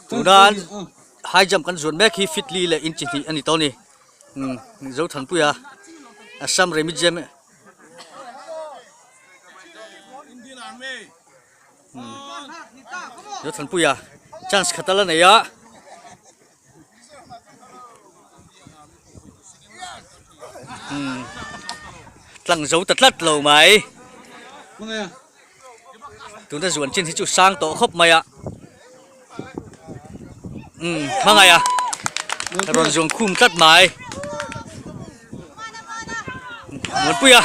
Tuna high jump kan zuan mek hi feet li leh inch hnih a ni tawh a ni. Umm Zothanpuia Assam Remijiem Zothanpuia chance khat a la nei a. Umm tlang zo ta tlat lo mai. Tuna zuan chin hi chu sang tawh khawp mai a. Umm hmangaih a rawn zuang khum tlat mai. Muanpui a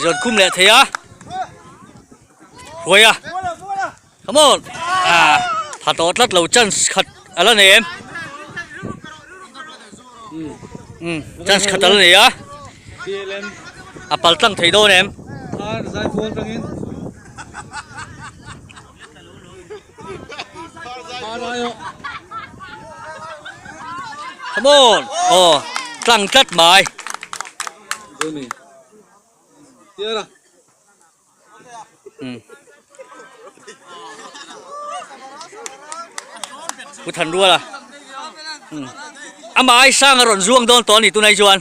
zuan khum leh thei a. Hruai a. Come on. Ah, tha tawh tlat lo chance khat a la nei em? Um, chance khat a la nei a. A pal tlang thei dawn em? Come on. Oh, tlang tlat mai. Pu Than Rual a amah ai sang a rawn zuang dawn tawh a ni tunai chuan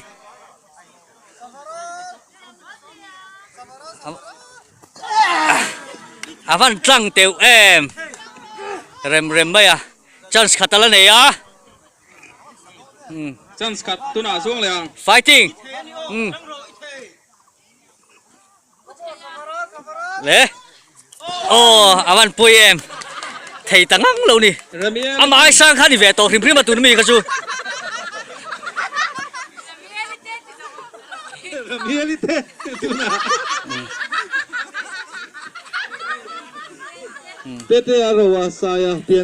a van tlang teuh em rem rem mai a chance khat a la nei a. Chance khat tunah zuang leh ang. Fighting. Le aw a van pui em thei ta ngang lo ni amah ai sang kha ni ve tawh hrim hrim a tun mi kha chu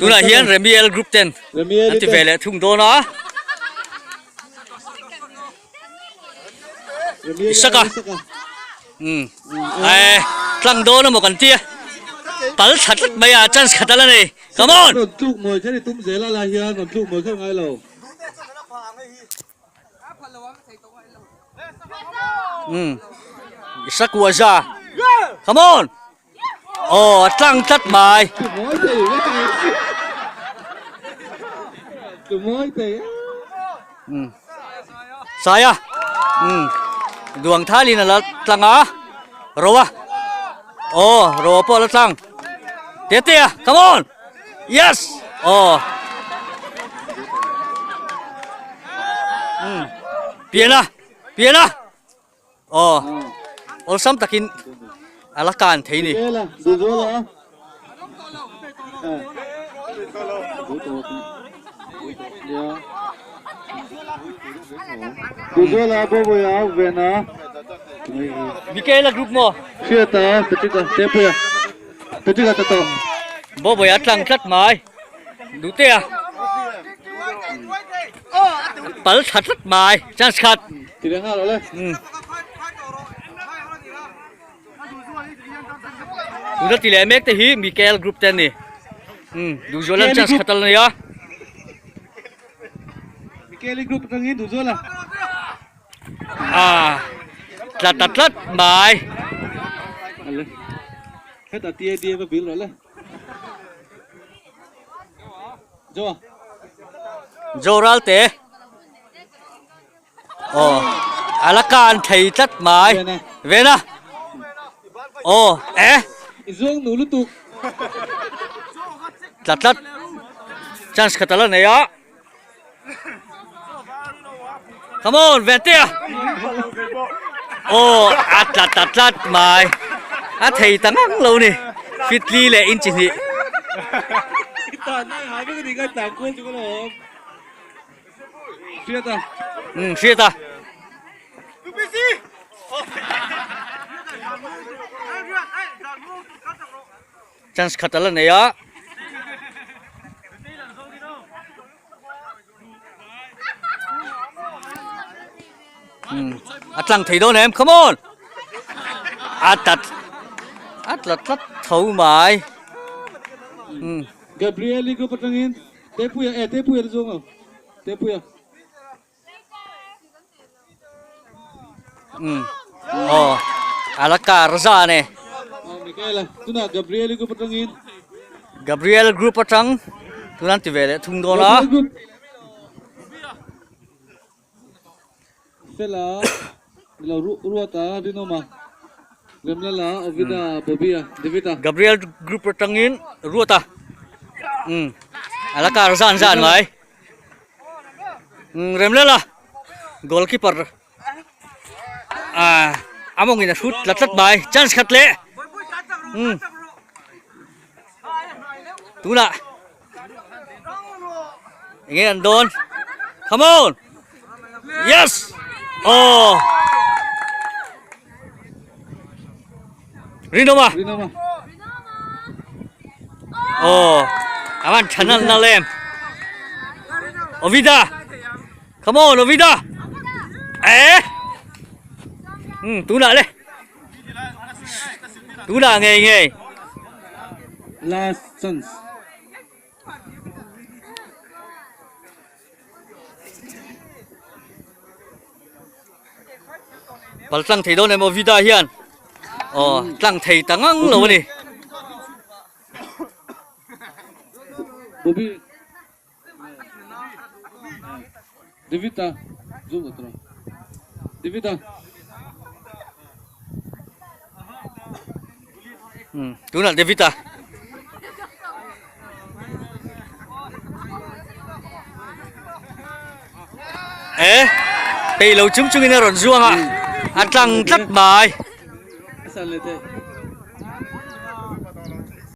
tunah hian Remiel group ten an ti ve leh thung dawn a. Isaka um eh tlang dawn emaw kan tia pal tha tlat mai a chance khat a la nei come on rawn tluk mawi kher i tum zel a lai hian rawn tluk mawi kher ngai lo um Isak Waza come on aw a tlang tlat mai um saia um duang thalin a la tlang a ro a aw ro pawh a la tlang tete a come on yes aw um pian a pian a. Aw, awlsam takin a la kan thei ni. Michaela group maw? Boboia tlang tlat mai. Duhtea. Pal tha tlat mai chance khat. Tuna ti leh mek te hi Michael group te an ni. Duhzuala an chance khat a la nei a. Michael group atangin Duhzuala. Ah tlat ta tlat mai. Heta TADA va bil rawh le. Joral te aw a la kan thei tlat mai vena aw e tlat tlat chance khat a la nei a come on Ventea aw a tlat ta tlat mai a thei ta ngang lo ni fitli leh inchi hnih um hriat a chance khat a la nei a. A tlang thei dawn em come on a tlat a tlat tlat tho mai um Gabriel i group atangin Tepuia e Tepuia te zawng ang Tepuia um aw a la kar zan e Michaela tunah Gabriel i group atangin Gabriel group atang. Tuna an ti ve leh thung dawn a. Fela lo ruata Rinawma Remlala Ovida Bobia Davida. Gabriel group atangin Ruata um ala kar zan zan mai um Remlala goalkeeper ah amawng in a shoot tlat tlat mai chance khat leh um tunah Enge an dawn? Come on! Yes! Oh! Rinoma! Rinoma! Oh! Aman thanan na lem. Ovida! Come on, Ovida! Eh! Hmm, tunah le. Tunah ngei ngei. Last chance. Pal tlang thei dawn emaw Vida hian aw tlang thei ta ngang lo a ni. Bobby Davida zoom la tawh Davida Hmm, tunah Davida. Eh, pei lo chung chungin a rawn zuang a, a tlang tlat mai.